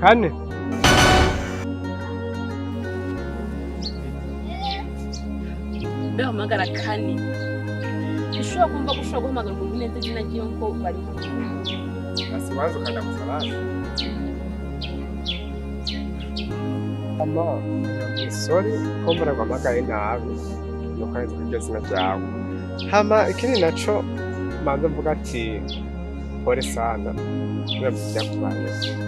Kane. Mbe uhamagara kane, ushobora kumva ko ushobora guhamagara umuntu neza izina ryiwe ko bari. Basi wanza ukandamutsa basi. Ama sorry ko mbona guhamagaye nabi, nuko ari iryo zina ryawe. Hama ikindi naco manza mvuga ati pole sana kubera byakubayeho.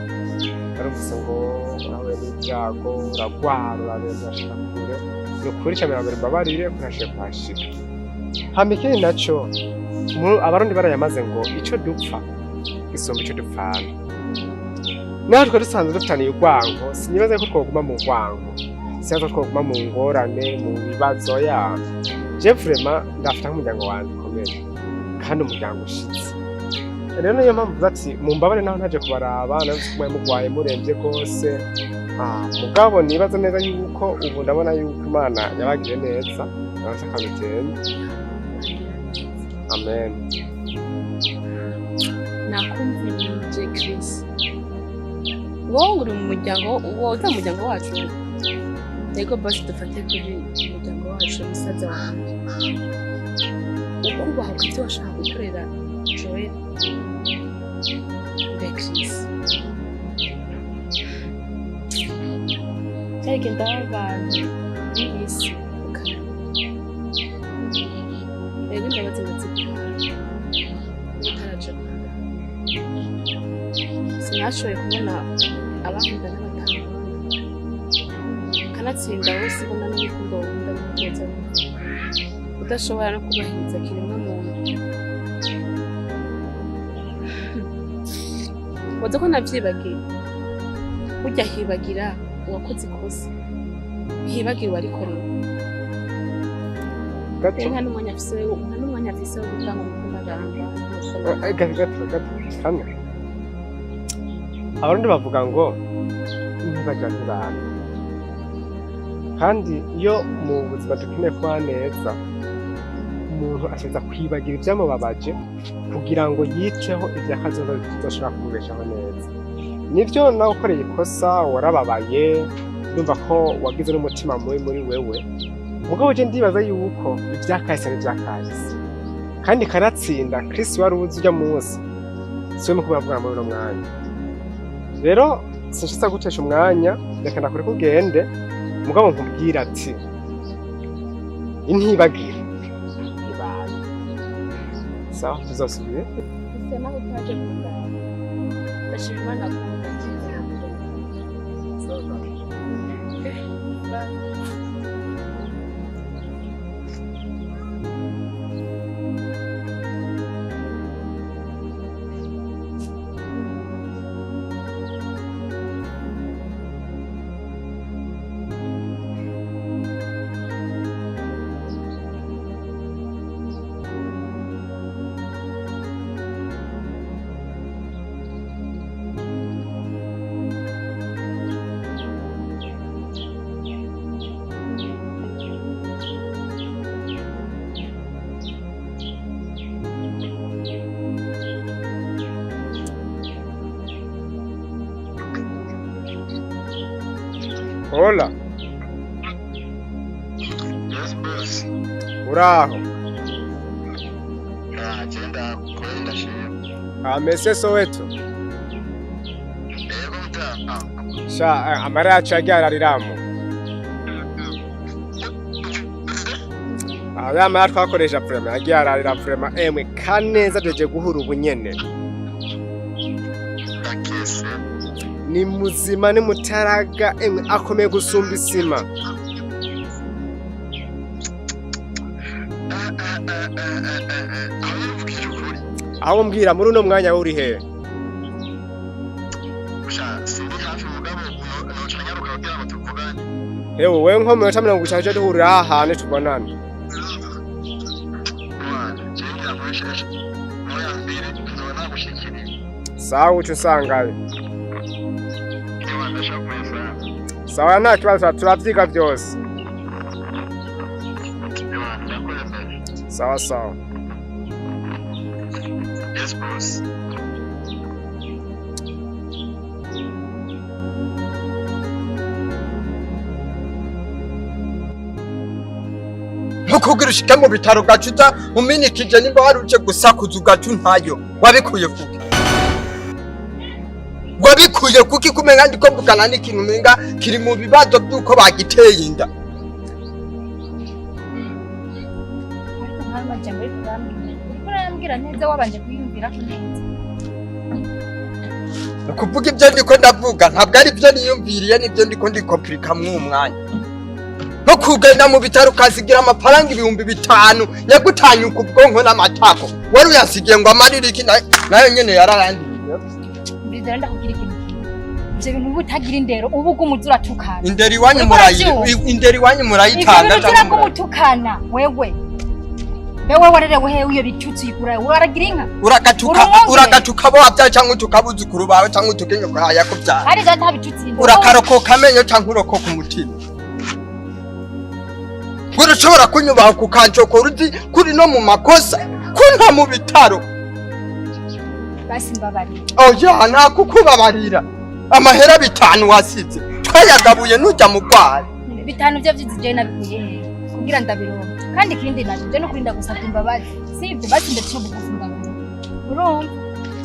Narumvise ngo urahuye n'ibyago, uragwara, uraremba, urashika kure. Ni ukuri icya mbere mbabarire ko ntashoboye kuhashika. Hama ikindi naco, Abarundi barayamaze ngo ico dupfa gisumba ico dupfana. Naho twari dusanzwe dufitaniye urwango, sinibaza ko twoguma mu rwango, sinibaza ko twoguma mu ngorane, mu bibazo. Ya je vraiment ndafata nk'umuryango wanje ukomeye kandi umuryango ushitse. Rero niyo mpamvu mvuze ati mumbabare naho ntaje kubaraba, navuze ko mwari mugwaye muremvye rwose. Mugabo nibaza neza yuko ubu ndabona yuko Imana yabagiriye neza, baronse akamitende. Amen. Nakumvirije Chris, wowe uri mu muryango, wowe uza mu muryango wacu. Yego basi dufate kuri umuryango wacu, musaza wanjye, ukubaha ku ibyo washaka gukorera Joel. Mbe Chris, byagenda abantu b'iyi si ukamenya. Yego, imbabazi ndaziguha utaraja kundaba, sinashoboye kubona abankunda n'abatankunda, kanatsinda wowe sibona n'urukundo wumva n'umugenzi wawe udashobora no kubahiriza kiremwa muntu. Waza ko navyibagiye, burya hibagira uwakoze ikosa, ntihibagira uwarikoreye. Gato. Nta n'umwanya afise wo gutanga umutima agahanga. Gato gato gato kamwe. Abarundi bavuga ngo ntibagira ntibana, kandi iyo mu buzima dukeneye kuba neza, umuntu ashobora kwibagira ibyamubabaje kugira ngo yiteho iby'akazoza bizoshobora kumubeshaho neza. Nivyo, nawe ukoreye ikosa warababaye, ndumva ko wagize n'umutima mubi muri wewe. Mugabo je ndibaza yuko ivyakahise n'ivyakahise, kandi kanatsinda Chris wari uzi urya munsi siwe muko muravugana muri uno mwanya. Rero sinshitsa gutesha umwanya, reka ndakureke ugende, mugabo nkubwira ati intibagira ibaye. Sawa, tuzosubire. Gusa naho utaje kundaba, ndashima Imana ko ndakize. Bye. Hola. Yes, boss. Uraho? Ah, genda kweli, ndashima. Amese Soweto? Yego mutama. Sha amara yacu yagiye arariramu. Ah, ya mara twakoresha vraiment yagiye ararira vraiment. Emwe kaneza tugiye guhura ubu nyene. Ndakese. Ni muzima, ni mutaraga, emwe akomeye gusumba isima. Aho yavugije ukuri. Aho mbwira, muri uno mwanya wowe uri hehe? Sha sindi hafi, mugabo noca nyaruka kugira ngo tuvugane. Ewe wewe, nko mu minota 30 duhurira aha hantu tubonane. Mwana, jewe ngira nkoresheje. Moya mbiri nzoba nagushikiriye. Sawa, uca usangayo. Ewa, ndashavuye sana. Sawa, nta kibazo, turavyiga vyose. Ewa, ndakwemeye. Sawa sawa. Yes, boss. Nkukugira ushike mu bitaro gacuta uminikije nimba wari uje gusakuza ugacu ntayo. Wabikuye kuki? Wabikuye kuki kumenga ndiko mvugana n'ikintu umenga kiri mu bibazo by'uko bagiteye inda. Ariko nta majambo ariko urambwira. Uriko urambwira neza wabanje kwiyumvira ko neza. Kuvuga ibyo ndiko ndavuga ntabwo ari byo niyumviriye nibyo ndiko ndikompirika mw'uwo mwanya. No kugenda mu bitaro ukasigira amafaranga 5000 yagutanyuka ubwonko n'amatako. Wari uyasigiye ngo amarire iki nayo nyene yararangiye. Mbizera ndakubwira ikintu kimwe. Ivyo bintu uba utagira indero uba uguma uratukana. Indero iwanyu murayi indero iwanyu murayitanga cyangwa cyangwa umutukana wewe. Wewe warerewe hewe iyo bitutsi uyikura waragira inka. Uragatuka uragatuka bo wabyaye cyangwa utukabuzukuru bawe cyangwa utukenyuka haya kubyara. Hari data bitutsi. Urakarokoka amenyo cyangwa urokoka umutima. Urashobora kunyubaha kukanjokora uzi kuri no mu makosa kunta mu bitaro. Basi mbabarira. Oya nta kukubabarira. Amahera 5 wasize twayagabuye nujya mu gwara. 5 byo byizije nabikuye he kugira ndabironka. Kandi ikindi naje no kurinda gusabwa imbabazi. Sivyo basi ndaciye bugufi mbabarira. Urumva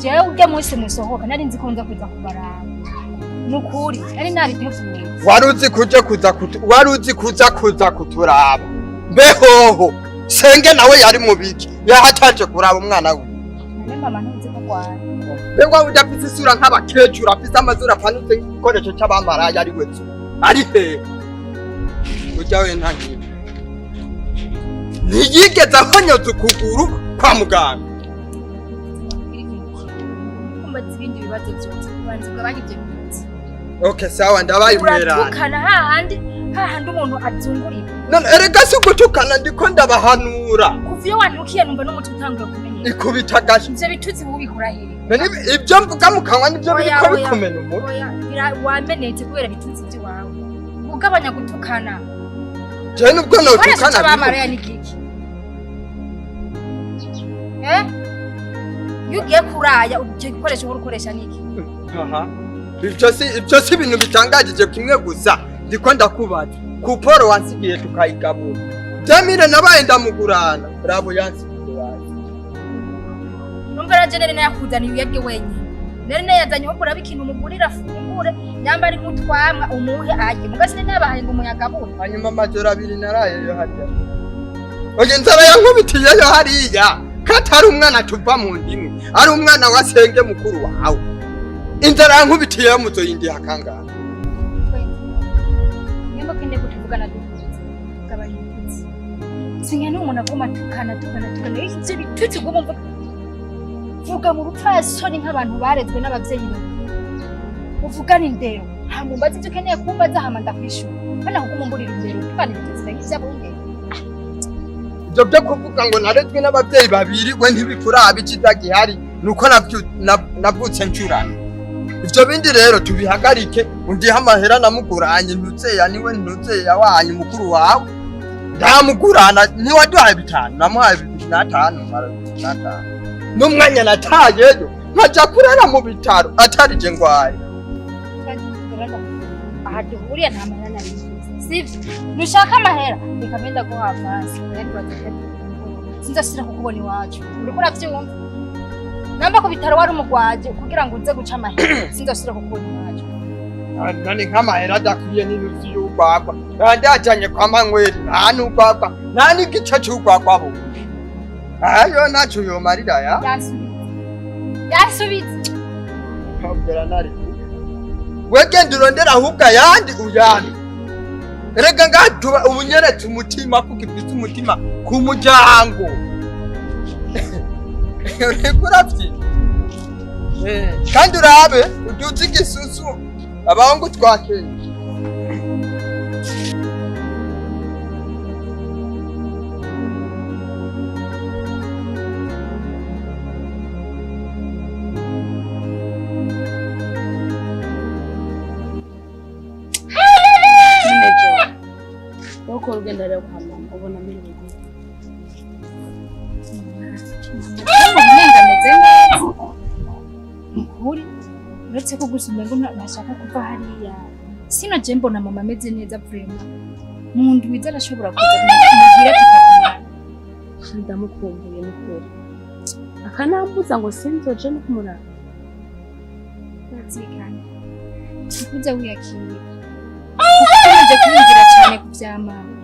jewe ujya munsi musohoka nari nzi ko nza kuza kubaraba. Nukuri nari nabiteguye. Waruzi kuje kuza waruzi kuza kuza kuturaba. Mbehoho senge nawe yari mubiki yahataje kuraba umwana we. Nane mama ntuzi ko kwara. Mbega udafise isura nk'abakecuru afise amazuru apanutse nk'igikoresho c'abamaraya ari we ari he? Ujya we nta nkino. Ntiyigeze ahonyoza ukuguru kwa muganga. Kumbaza ibindi bibazo byose ubanza ugabanya ibyo bitutsi. Okay sawa ndabaye umwerana. Uratukana hahandi hahandi umuntu azungurira. None erega si gutukana ndiko ndabahanura. Kuva iyo wantukiye numva n'umutwe utanguye kumenyera. Ikubita gashi. Ivyo bitutsi ubikura hehe? None ibyo mvuga mu kanwa nibyo biriko bikumena umutwe. Oya wamenetse kubera bitutsi by'iwawe. Ugabanya gutukana. Je nubwo notukana abamaraya ni kiki? Eh? Iyo ugiye kuraya icyo gikoresho uhora ukoresha niki? Aha. Ibyo si ibintu bitangajije kimwe gusa ndiko ndakubaza. Kuporo wansigiye tukayigabura. Jamire nabaye ndamugurana. Rabo yansigiye. Numva na jenere nayakuzaniye uyarye wenyine. Nari nayazanye ho kuraba ikintu umugurira afungure nyamba ari nk'utwamwa umuhe arye. Mugasi nabahaye ngo umuyagabure. Hanyuma amajoro 2 narayeyo hariya. Oye nzara yankubitiyeyo hariya. Katari umwana tuva mu ndimwe. Ari umwana wa senge mukuru wawe. Inzara yankubitiyeyo muzoyindi hakangana. Nyamba kende kutuvugana dukunze. Gabanya ibitutsi. Sinkene umuntu aguma tukana tukana tukana. Ivyo bitutsi guma mvuga. Vuga mu rupfasoni nk'abantu barezwe n'abavyeyi bawe. Uvugana indero. Hama umbaze ivyo ukeneye kumbaza hama ndakwishura. Bana kukumumburira indero tukana ibitutsi nk'ivy'abungere. Ibyo byo kuvuga ngo narezwe n'abavyeyi babiri we ntibikuraba iciza gihari nuko navutse ncurana. Ivyo bindi rero tubihagarike undihe amahera namuguranye ntuzeya niwe ntuzeya wanyu mukuru wawe. Ndamugurana ntiwaduhaye 5 namuhaye 25 mara 25. N'umwanya natayeyo nkaja kurara mu bitaro atarije ngwaye. Aha duhuriye nta mahera nari mfise. Sivyo? Nushaka amahera reka mbe ndaguha avance. Sinzasubira kukubona iwacu. Uriko uravyumva? Namba ku bitaro wari umugwaje kugira ngo uze guca amahera. Sinzasubira kukubona iwacu. Nani nk'amahera adakwiye n'inusu y'urwagwa. Ndajanye kwa Manweri nta n'urwagwa nta n'igice c'urwagwa bo. Ayo nacho yomarira ya. Yansubitse. Yansubitse. Nkabwira nari. Wegenda urondera ahubwo ayandi uyandi. Erega ngatuba ubunyeretse umutima kuko ifite umutima ku muryango. Uriko uravyina. Kandi urabe uduze igisusu abahungu twakeye. Uko urugendo rero kwa mama ubona merewe gute? Umenga ameze neza. Ukuri uretse ko gusa umengo ntashaka kuva hariya. Sino je mbona mama ameze neza vraiment. Mu ndwi iza arashobora kuza kumugira tukagumana. Ndamukumbuye n'ukuri. Akanambuza ngo sinzoje no kumuraba. Bazikana. Kuza wiyakira. Ukomeje kwiyumvira cyane ku bya mama.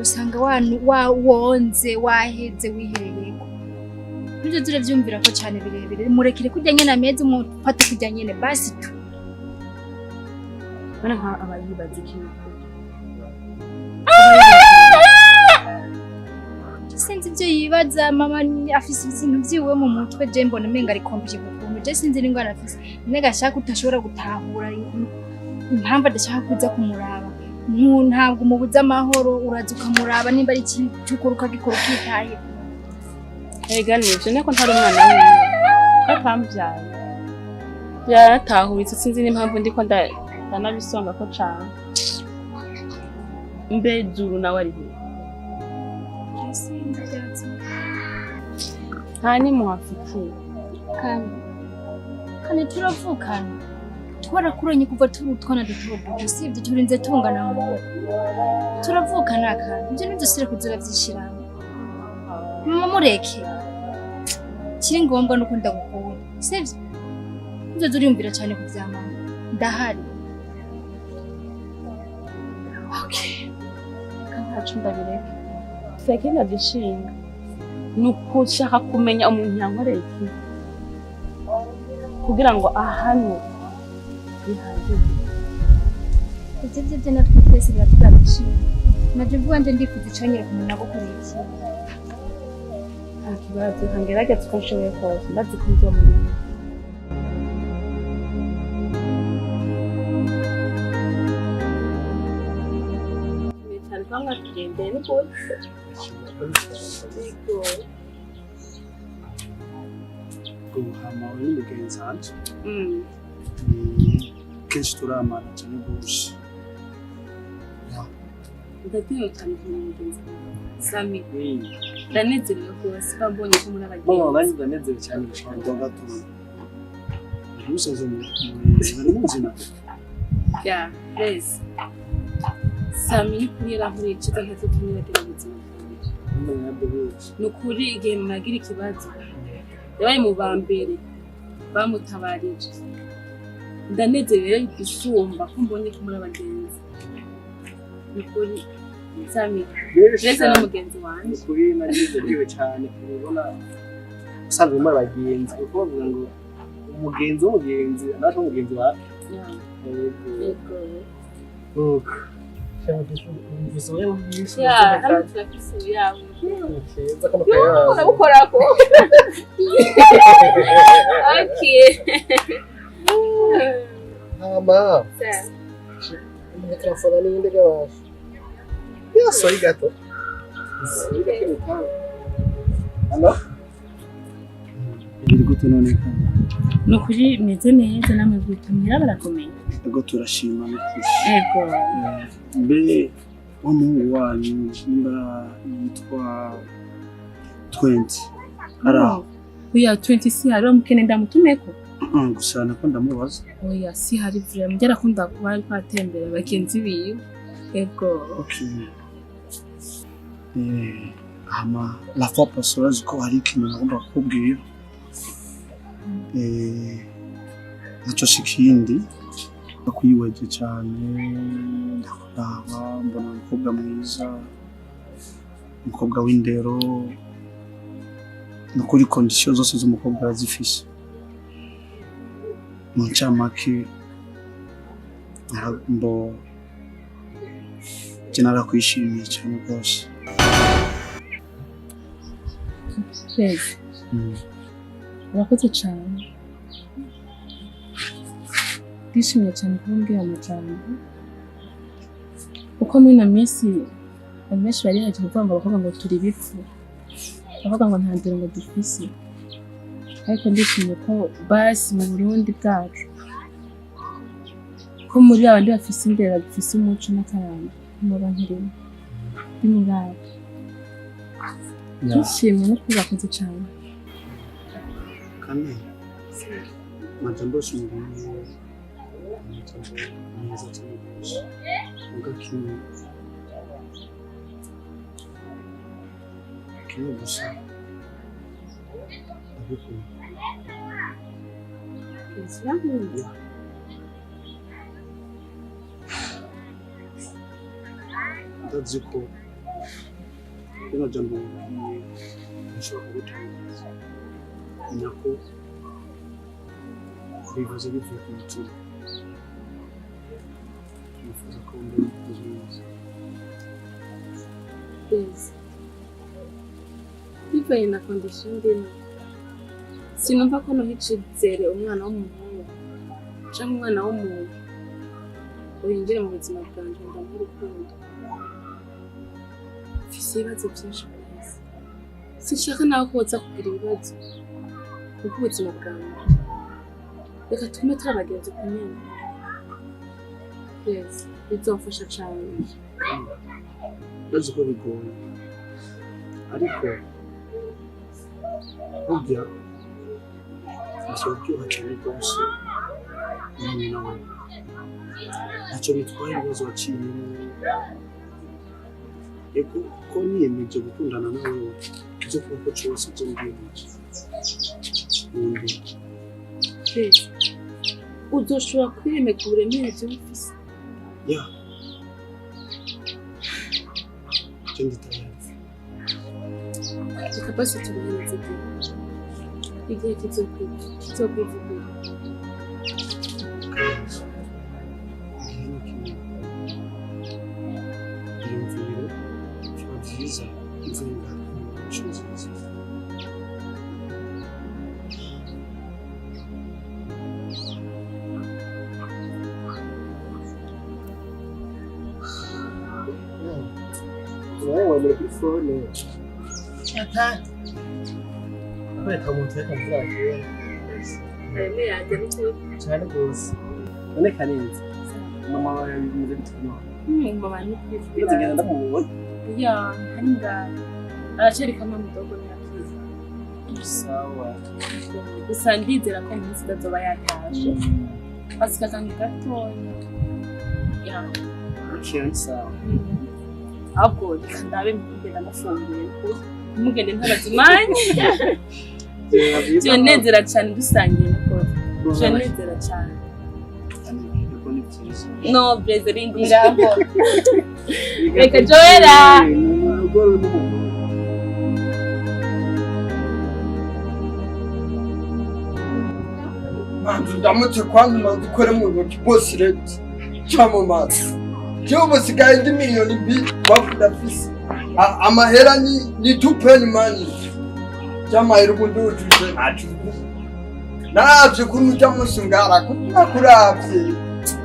Usanga wonze waheze wiherereyeko. Nibyo turavyumvira ko cyane birebire. Murekere kurya nyene ameze umufate kurya nyene basi tu. Bana nka abayibaza ikintu. Sinzi ibyo yibaza mama afise ibintu vyiwe mu mutwe je mbona umenga ari komplike ukuntu je sinzi n'ingwara afise nega ashaka utashobora gutahura impamvu adashaka kuza kumuraba ntabwo umubuza amahoro uraza ukamuraba nimba ari ikintu ukora ukagikora ukitahira. Ega nivyo nako ntari umwana wiwe atamvyaye yaratahuritse sinzi n'impamvu ndiko ndanabisonga ko cane mbe Zuru nawe ari he? Sinzi ivyatsi. Nta nimuhafikiye. Kandi turavukana twarakuranye kuva turi utwana duto duto sivyo turinze tungana mu turavukana kandi ibyo nibyo kuza uravyishiramo. Mama mureke kiri ngombwa nuko ndagukunda sivyo nzo uriyumvira cyane ku bya mama ndahari. Okay, ntaco ndabireka. Sekenda gishinga nuko ushaka kumenya umuntu yankoreye iki kugira ngo ahanwe bihagije. Ivyo byo natwe twese biraturagishinga naje vuba nje ndifuza icanyere kumenya gukorera iki. Nta kibazo ngerageza uko nshoboye kose ndazi ko nzomenya. Cyane kuba mwatugendeye n'ukuri. Guhama uri mugenzi wanje kenshi turamana cyane rwose. Ndatewe cyane kumenya mugenzi wawe Sami. Ndanezerewe rwose ko mbonye ko muri abagenzi. Nanjye ndanezerewe cyane gushaka gatuma umusaza muri muzima. Ya Blaise Sami ni kuri yarankoreye iciza ntazotumwibagirira ubuzima bwanjye. Ni ukuri igihe mwagira ikibazo yabaye mu ba mbere bamutabarije. Ndanezerewe gusumba ko mbonye ko muri abagenzi. Ni ukuri Sami Blaise ni mugenzi wanjye. Ni ukuri nanezerewe cyane kubona usanzwe muri abagenzi kuko bavuga ngo umugenzi w'umugenzi nawe umugenzi wawe. Yego. Nuko Ya, hano turafise yawe. Keza kano kayazi. Urabukorako. Okay. Hama. Telefone n'iyindi gabasha. Ya sorry gato. Sorry gato. Hello? Biri gute none kandi? Ni ukuri meze neza namwe gutumira barakomeye. Ego turashima n'ukuri. Ego. Mbe wa muhungu wanyu nimba yitwa 20 araho? Oya 20 si hari mukene ndamutumeko. Gusa nako ndamubaza. Oya si hari vraiment byarakunda kuba ariko atembera bagenzi biwe. Ego. Okay. Hama la fois passée urazi ko hari ikintu nagomba kukubwira. Naco si ikindi ndakwiweje cyane ndakuraba mbona umukobwa mwiza umukobwa w'indero nukuri condition zose z'umukobwa arazifise mu ncamake mbo je narakwishimiye cyane rwose. Urakoze cyane ndishimye cyane kuba umbwira amajambo kuko muri ino minsi abantu benshi bari haje kuvuga ngo abakobwa ngo turi ibipfu abakobwa ngo nta ndero ngo dufise ariko ndishimye ko basi mu Burundi bwacu ko muri abandi bafise indero bafise umuco n'akaranga muba nkirimo ndi muri abo ndishimye no kuba urakoze cyane. Kandi amajambo yose umbwiye amajambo meza cyane rwose muga kimwe Kimwe gusa, ndagukunda. Urankunda? Ndazi ko rino jambo nkubwiye rishobora kugutangaza, ni nako bivuze bivuye ku mutima. Nifuza ko wumva umukunzi mwiza. Blaise, bivanye na condition ndimo, sinumva ko noha icizere umwana w'umuhungu canke umwana w'umuntu ngo yinjire mu buzima bwanje ngo ndamuhe urukundo. Mfise ibibazo vyinshi Blaise, sinshaka nawe ko woza kugira ibibazo kuko ubuzima bwanje. Reka tugume turi abagenzi ku nyene. Blaise, bizomfasha cane. Ndazi ko bigoye, ariko burya biraryoha cyane rwose kumwe nawe. Ntacyo bitwaye ibibazo waciyemo, ego ko niyemeje gukundana nawe, ibyo kuba cyose byo ndiyemeje. Nkunda. Blaise, uzoshobora kwiyemeka uburemere jewe mfise? Ya, je ndi tayari. Reka basi tubihereze igihe, igihe kizokwivugira. Kandi igihe ni kimwe, iyumvire, biba byiza imvura ingana inshuro nziza. Wowe muri kuri phone. Ata. Kubera umuntu ariko mvura kera. Yanjye ni kuri. Cyane rwose. None Karenzi, mama wawe bimeze bite none? Mama ni Uretse kwivugira. ngenda ndamubonye. Ya, hari ngaho. Aracari kamwe mudogo ntiyakiza. Sawa. Gusa ndizera ko mu minsi itazoba yatashe. Pasika kange gatonya. Ya. Okay, ni sawa. Ahubwo reka ndabe mugenda mufunguye kuko mugende ntabazimanye. Turanezera cyane dusangiye n'ukuri. Turanezera cyane. Ego ni byiza. No, Blaise, rindira. Reka Joella. Urugo rurimo umuntu. Manzu ndamutse kwanza manzu ukore mu ntoki bose reti cyamamaza jewe ubu sigaye ndi 2 miliyoni bavuga fisi amahera ni 2 penny money cyamahera ubu ndujuje ntacyo naravye ukuntu ujya munsi ngara kuravye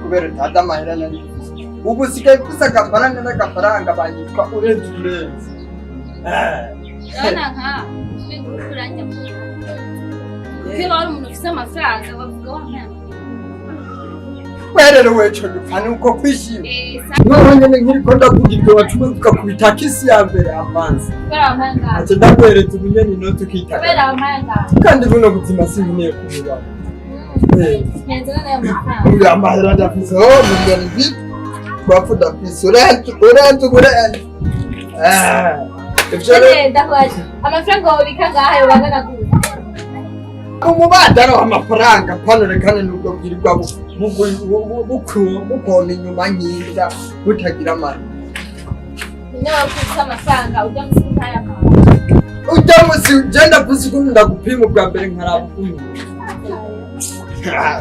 kubera utazi amahera nari mfise. Ubu sigaye mfise agafaranga n'agafaranga banyitwa urenze urenze. Urabona nka uriko uranja kuko iyo wari umuntu ufise amafaranga bavuga wa mwana. Werero weco dupfa nuko kwishima. Eh, Noneho nyene nkiriko ndavuga ibyo wacume tukakubita kisi ya mbere avanze. Kubera wampaye ngaho. Ati ndaguhereza ubunyene inoti ukitaka. Kubera wampaye ngaho. Kandi buno buzima sinkeneye kububaho. Ngenzi n'ayo mafaranga. Uyu amahera ndafise oh 2 miliyoni twapfa ndafise urenze urenze urenze. Ivyo rero None ndakubaza amafaranga wobika ngaha yobangana gute? Umubandaro w'amafaranga pano rekane nubwo bwirirwa bukona inyuma nk'inda butagira amara. None wowe ufise amafaranga ujya musi ntayamaha. Ujya musi ugenda mfise ukuntu ndagupima ubwa mbere nkaraba ukuntu.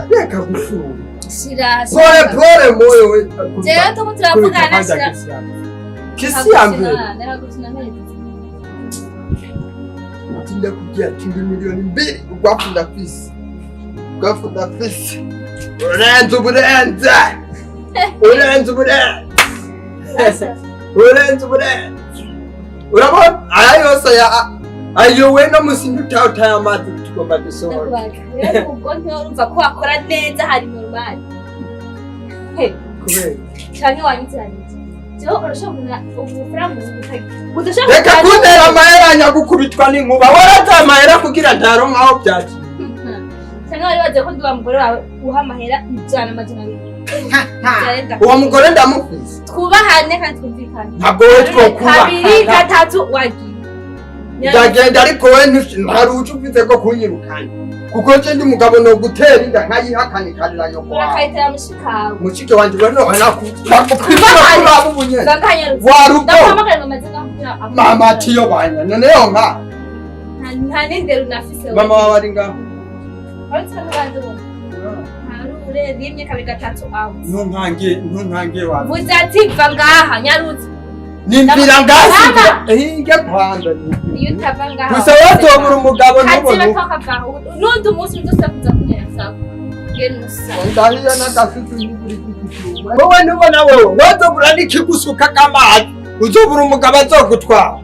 Reka gushuha. Shira. Pole pole moyo we. Jewe tuko turavugana shira. Kisi ya mbere. Ndagukina neza. Ati ndakubwira ati ndi 2 miliyoni ugwafu ndafise. Ugwafu ndafise. Urenze uburenze. Urenze uburenze. Urenze uburenze. Urabona aya yose aya ayo we no musi ntutawutaye amazi tugomba dusohora. Ndakubaza. Rero ubwo ntiworumva ko wakora neza hari normal. Kubera. Canke wanyitiranije. Jewe urashobora ubufaranga ubu udashobora. Reka kuntera amahera nyagukubitwa n'inkuba. Waraza amahera kugira ntaronka aho byagiye. Canke wari wazi ko ndi wa mugore wawe uha amahera 100 200. Uwo mugore ndamufise. Twubahane kandi twumvikane. Ntabwo we twokubaha. Kabiri gatatu wagiye. Ndagenda ariko we ntaruca ufite ko kunyirukana. Kuko nje ndi mugabo no gutera inda nkayihakana ikarira nyoko wawe. Urakayitera mushikawe. Mushike wanje we no nakupima kuraba ubunyene. Warugo. Ndakuhamagara mama zinga kugira. Mama tiyo banya noneho nka. Nta nindero nafise. Mama wawe ari ngaho. Uretse n'abandi bo. Harure rimwe kabiri gatatu aho. Ntunkange wawe. Vuze ati va ngaha nyarutse. Nimbira ngasi. Hinge kwanda. Iyo utava ngaha. Gusa watobura umugabo ntubone. Nundi umunsi uzosakuza kunyereza. Genusa. Ndariya n'agasusu n'iburi kikucyuma. Wowe ntubona wewe wazobura n'ikigusuka k'amazi. Uzobura umugabo azogutwara.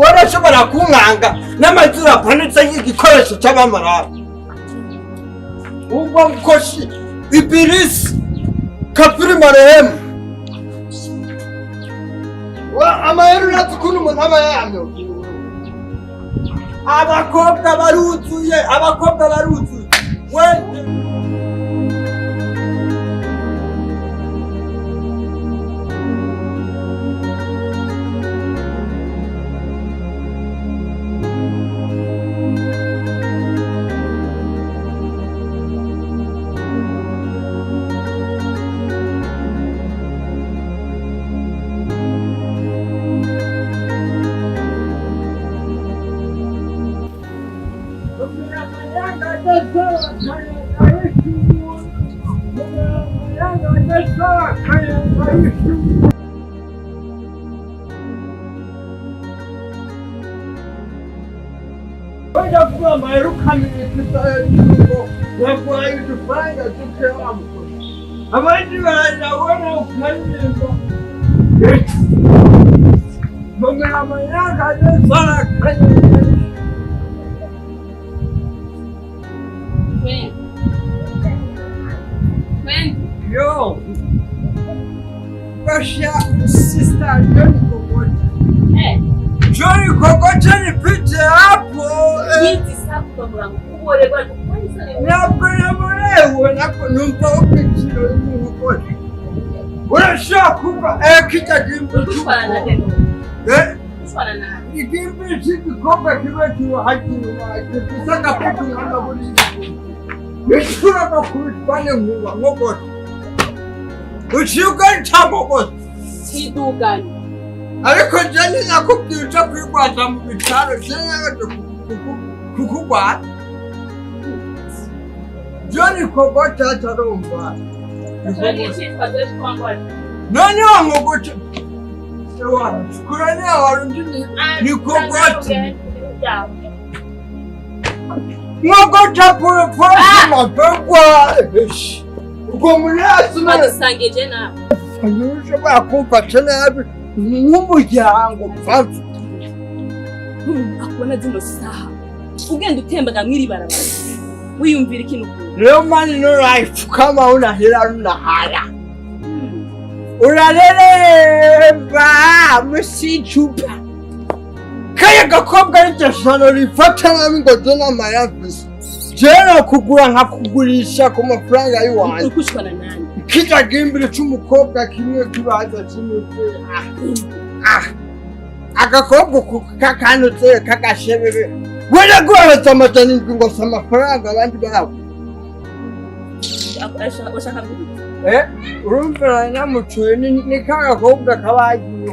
Warashobora kunkanga n'amazuru apanitse nk'igikoresho cy'abamarara. Ubwo mkoshi ibirisi kafiri marehemu. Amahera urazi ukuntu umuntu aba yamye. Abakobwa baruzuye, abakobwa baruzuye. We Yo, Russia sister Johnny Kokote. Eh. Johnny Kokote nipite hapo. Urashaka kuba kijya igimbi cy'igikombe kiba kiwuhagiwe gifite agapuku nk'amaburi ishura bakubitwa n'inkuba nkogota uciye ncamogoza kidugana ariko njye ninakubwiye uca kwigwaza mu bitaro njye nagaje kukugwaza Johnny Kogote atarumva none wa Nkogote kurane abarundi ni Kogote Nkogote pole mapegwa ubwo munasi badusangeje nawe ushobora kumfata nabi nk'umuryango mfata akubona zino saha ugenda utembaga mw'iri barabara wiyumvira ikintu ukuntu Real man no life kama una hela una haya urareremba musicupa kaya gakobwa n'iryo shano rifata nabi ngo je n'amayavisi jewe nokugura nkakugurisha ku mafaranga y'iwanjye ukushwana nani kirya gimbiri c'umukobwa kimwe kibanza kimwe agakobwa kakanutse kagashebebe wenda guhereza amajana indwi ngo si amafaranga abandi babo ushaka guhita urumva namucoye ni kagakobwa kabagiye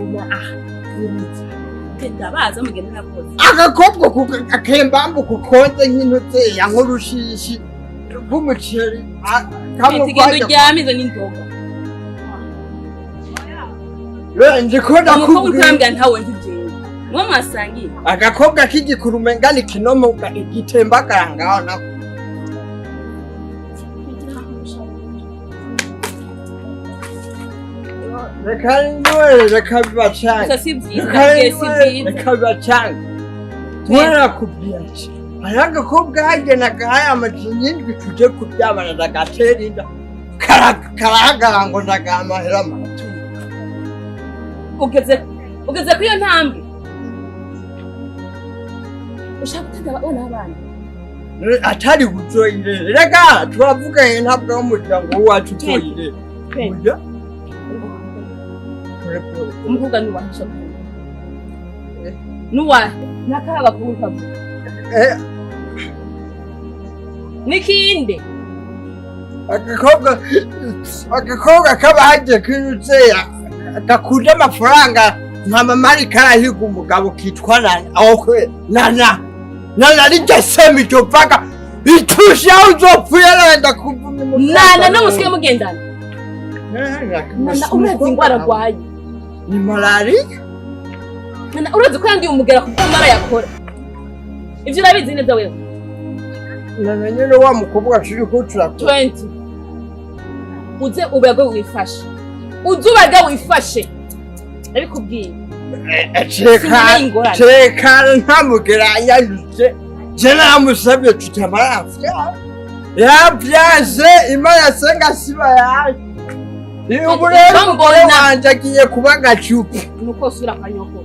genda baza mugenda nakoze agakobwa akembambu kukonze nk'intuzeya nk'urushishi rw'umuceri tugenda uryame izo n'inzoga ndiko ndakubwira umukobwa urambwira ntawe nzi jewe mwo mwasangiye agakobwa k'igikuru umenga ni kinomo igitembagara ngaho nako reka nywere reka bibacange gusa si byiza si byiza reka bibacange mwarakubwira ati hariho agakobwa hagena gahaye amajinya indwi tuje kuryamana ndagatera inda karahagara ngo ndagaha amahera mato ugeze kuri iyo ntambwe ushaka gutanga abana b'abana atari uzoyire reka turavuganye ntabwo ari umuryango wacu uzoyire umukobwa ni uwacu Nuwa nakaba kuruka. Nikinde. Agakobwa kabaje kiruzeya gakunda amafaranga nka mama ariko arahiga umugabo kitwa Nana aho kwe Nana Nana rijya semi jovaga itusha uzopfuye arenda kuvuma. Nana no musiye mugendana. Nana urazi ingwara arwaye. Ni malaria. Nana urazi ko yandiye umugera kubwo mara yakora. Ivyo urabizi neza wewe. Nana nyene wa mukobwa turi ko turakora. 20. Uze ubagwe wifashe. Uze ubagwe wifashe. Nabikubwiye. Cheka ntamugera yanyuze. Je namusabye tutamara. Yabyaze Imana senga siba yaje. Ubu rero umugore wanje agiye kuba gacupa. Nuko usubira kwa nyoko.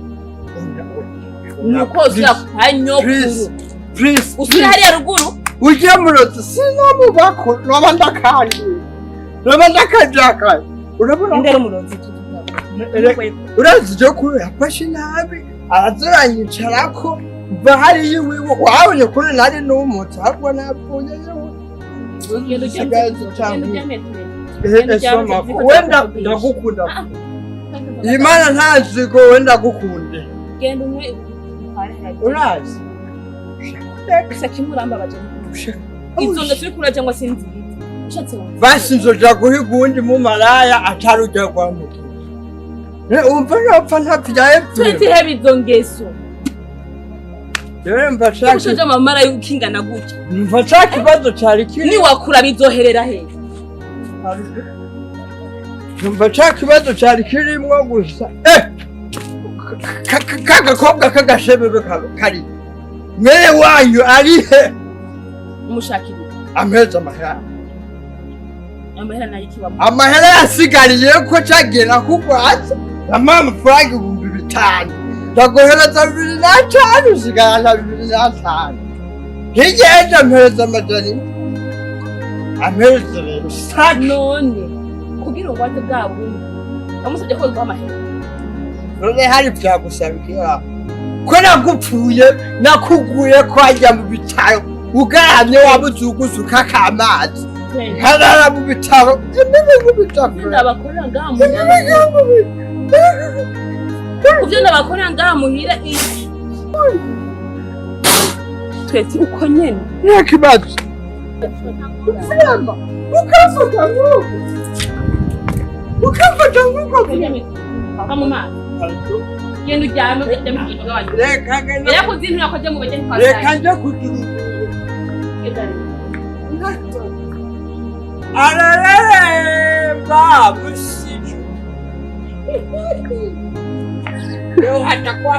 Nuko usubira kwa nyokuru. Please. Usubira hariya ruguru. Ujye murozi sinamubako noba ndakanje. Noba ndakajaka. Urabona ndero murozi urazi jo kuri yafashe nabi araziranyicarako bahari yiwe wabonye kuri nari n'umutsi ahubwo napfuye yewe. Wenda ndagukunda. Imana ntazi ko wenda gukunde. Genda umwe urazi. Gusa kimuramba baje. Izo ndo turi kuraje ngo sinzi. Ushatse wumva. Basi nzoja guhiga uwundi mu maraya atarujya kwa mutu. Umva napfa ntavyaye. Twese hebe izo ngeso. Rero mva shaka. Ushoje amamara y'ukingana gutya. Mva shaka ikibazo cari kiri. Ni wakura bizoherera he? Mva shaka ikibazo cari kirimwo gusa. Kagakobwa kagashebebe kari. Mwene wanyu ari he? Umushakira. Ameza amahera. Amahera nayo ikiwa. Amahera yasigariye ko cagera kugwaza. Amafaranga 5000. Ndaguhereza 2005 usigara 2005. Hirya ejo ampereza amajana. Ampereza rero saki. None kugira ungwate bwa bundi. Wamusabye ko guha amahera. None hari vyagusaba iki? Ko nagupfuye nakuguye ko ajya mu bitaro ugaramye wabuzuguzuka kamazi. Nkarara mu bitaro mu bitaro. Ndabakorera ngaha muhira. Kuvyo ndabakorera ngaha muhira iki. Twese uko nyene. Nta kibazo. Ukafata nk'uko. Ukafata nk'uko. Amuma. Genda uryame ujye mu kigo wanjye. Reka ngende. Reka uzintura ko je mu bageni kwa. Reka nje kugira. Araremba musiju. Leo hata kwa.